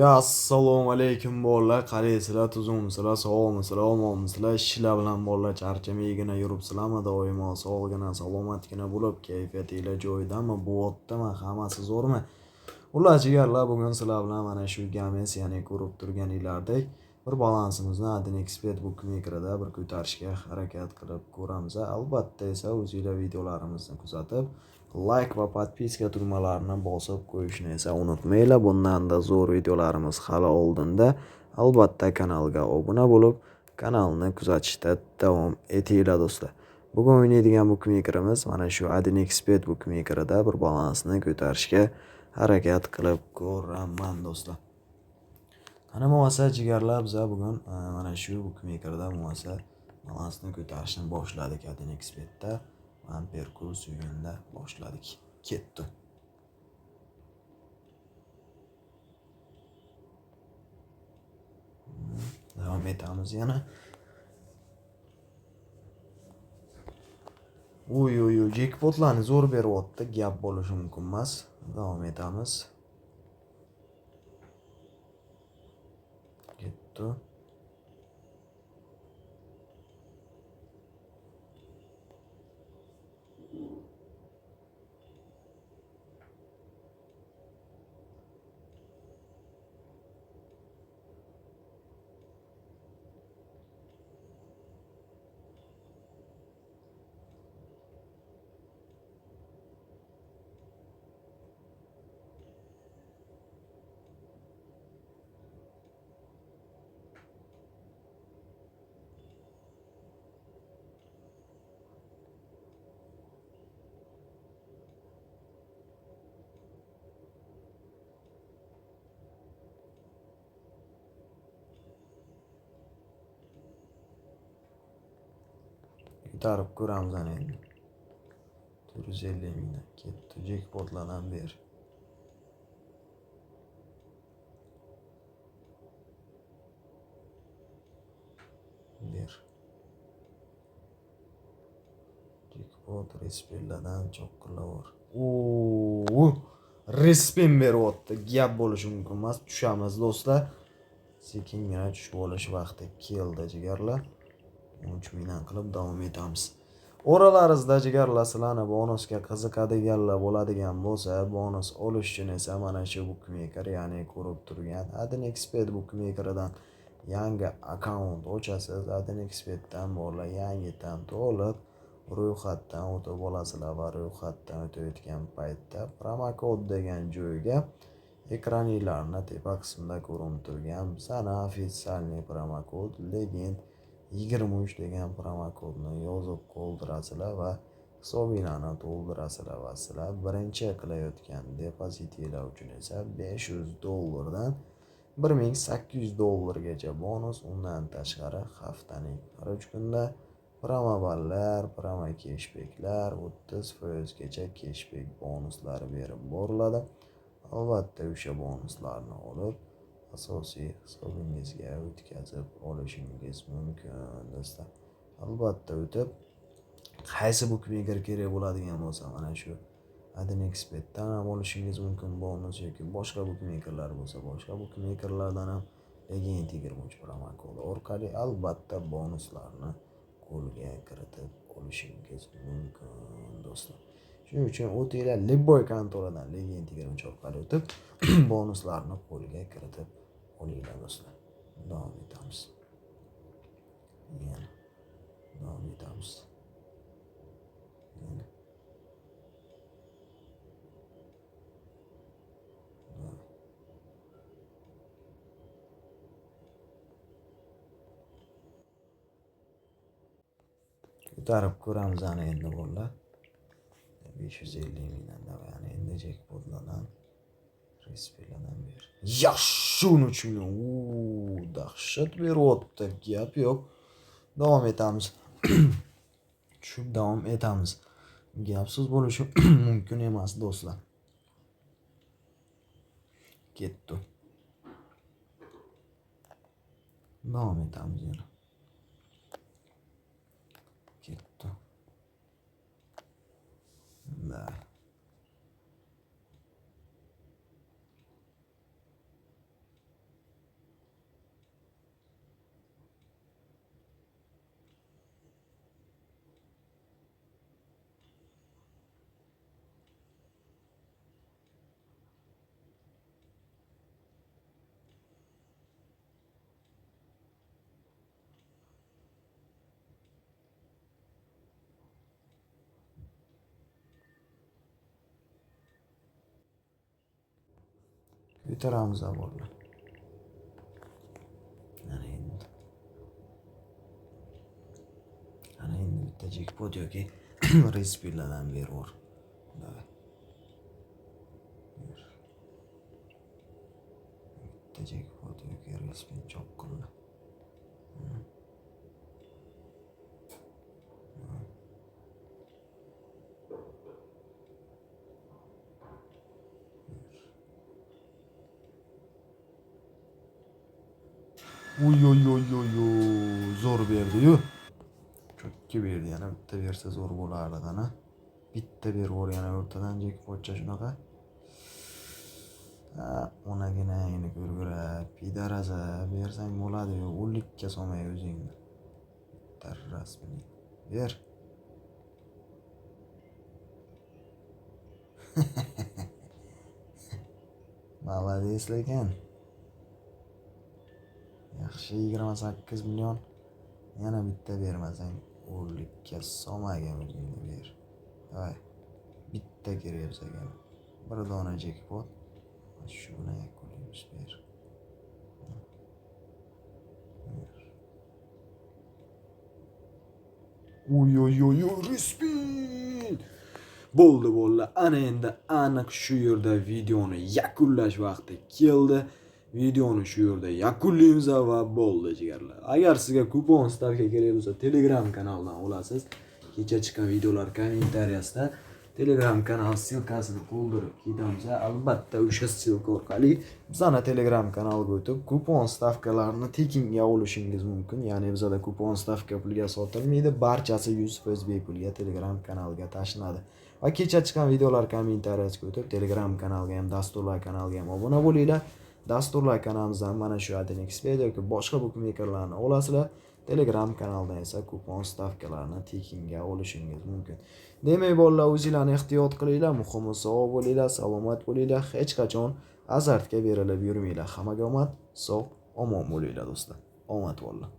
Ya assalomu alaykum bolalar, qalaysizlar, tuzukmisizlar, sog'misizlar, omonmisizlar? Ishlar bilan bolalar charchamaygina yuribsizlarmi? Doimo sog'gina, salomatgina bo'lib, kayfiyatinglar joyidami? Bo'lyaptimi? Hammasi zo'rmi? Ular jigarlar, bugun sizlar bilan mana shu Games, ya'ni ko'rib turganinglardek bir balansimizni 1xBet bookmakerida bir ko'tarishga harakat qilib ko'ramiz. Albatta esa o'zinglar videolarimizni kuzatib, like va podpiska tugmalarini bosib qo'yishni esa unutmanglar. Bundan-da zo'r videolarimiz hali oldinda. Albatta kanalga obuna bo'lib, kanalni kuzatishda davom etinglar do'stlar. Bugun o'ynaydigan bookmakerimiz mana shu 1xBet bookmakerida bir balansni ko'tarishga harakat qilib ko'raman do'stlar. Qani bo'lmasa jigarlar, biza bugun mana shu bookmakerda bo'lmasa balansni ko'tarishni boshladik 1xBetda. Bumper kurs o'yinda boshladik. Ketdi. Davom etamiz yana. Uy uy uy, jekpotlarni zo'r beryapti, gap bo'lishi mumkin emas. Davom etamiz. Ketdi. Ko'tarib ko'ramiz ana endi. 450 mingdan ketdi. Jekpotlardan ber. Ber. Jekpot respellardan cho'qqilaver. Oo, respin beryapti. Gap bo'lishi mumkin emas. Tushamiz do'stlar. Sekingina tushib olish vaqti keldi jigarlar. 13 mingdan qilib davom etamiz. O'ralaringizda jigarlar sizlarni bonusga qiziqadiganlar bo'ladigan bo'lsa, bonus olish uchun esa mana shu bookmaker, ya'ni ko'rib turgan 1xBet bookmakeridan yangi akkaunt ochasiz. 1xBetdan bolalar yangidan to'liq ro'yxatdan o'tib olasizlar va ro'yxatdan o'tayotgan paytda promokod degan joyga ekraninglarni tepa qismida ko'rinib turgan bizani ofitsialniy promokod legend 23 degan promokodni yozib qoldirasizlar va hisobinglarni to'ldirasizlar va sizlar birinchi qilayotgan depozitinglar uchun esa $500 dan $1800 gacha bonus, undan tashqari haftaning har 3 kunda promoballar, promo keshbeklar 30% gacha keshbek bonuslari berib boriladi. Albatta o'sha bonuslarni olib asosiy hisobingizga o'tkazib olishingiz mumkin do'stlar. Albatta o'tib qaysi bookmaker kerak bo'ladigan bo'lsa, mana shu 1xBetdan ham olishingiz mumkin bonus yoki boshqa bookmakerlar bo'lsa, boshqa bookmakerlardan ham legend 23 promokodi orqali albatta bonuslarni qo'lga kiritib olishingiz mumkin do'stlar. Shuning uchun o'tinglar любой kontoradan legend 23 orqali o'tib bonuslarni qo'lga kiritib olinglar do'stlar. Davom etamiz. Yana davom etamiz. Yana. Ko'tarib ko'ramiz ana endi bolalar. 550 mingdan da yana endi jekpotlardan respellardan ber. Yaxshi 13 million. Dahshat beryapti. Gap yo'q. Davom etamiz. Tushib davom etamiz. Gapsiz bo'lishi mumkin emas do'stlar. Ketdi. Davom etamiz yana. Ketdi. Da. Ko'taramiz bolalar. Ana endi. Ana endi bitta jekpot yoki respinlardan bervor. Давай. Bitta jekpot yoki respin chopqinla. Uy oy oy oy oy, zo'r berdi-yu. Cho'kki berdi, yana bitta bersa zo'r bo'lardi qani. Bitta bervor yana o'rtadan jekpotcha shunaqa. Ha, onagina endi ko'rgura, pidaraza bersang bo'ladi-yu, o'likka solmay o'zingni. Tarras bilan. Ber. Молодец lekin. Yaxshi, 28 million. Yana bitta bermasang o'likka solmagin o'zingni, ber. Давай. Bitta kerak bizga. Bir dona jekpot. Shu bilan yakunlaymiz, ber. Uy oy oy oy, respin. Bo'ldi bo'ldi. Ana endi aniq shu yerda videoni yakunlash vaqti keldi. Videoni shu yerda yakunlaymiz va bo'ldi jigarlar. Agar sizga kupon stavka kerak bo'lsa, Telegram kanalidan olasiz. Kecha chiqqan videolar kommentariyasida Telegram kanal ssilkasini qo'ldirib ketamiz. Albatta o'sha ssilka orqali bizani Telegram kanalga o'tib, kupon stavkalarini tekinga olishingiz mumkin. Ya'ni bizada kupon stavka pulga sotilmaydi, barchasi 100% bepulga Telegram kanalga tashlanadi. Va kecha chiqqan videolar kommentariyasiga o'tib, Telegram kanalga ham, dasturlar kanaliga ham obuna bo'linglar. Dasturlar kanalimizdan mana shu Adin-Xbet yoki boshqa bukmekerlarni olasizlar. Telegram kanaldan esa kupon stavkalarini tekinga olishingiz mumkin. Demak bolalar, o'zinglarni ehtiyot qilinglar, muhimi sog' bo'linglar, salomat bo'linglar, hech qachon azartga berilib yurmanglar. Hammaga omad, sog', omon bo'linglar do'stlar. Omad bolalar.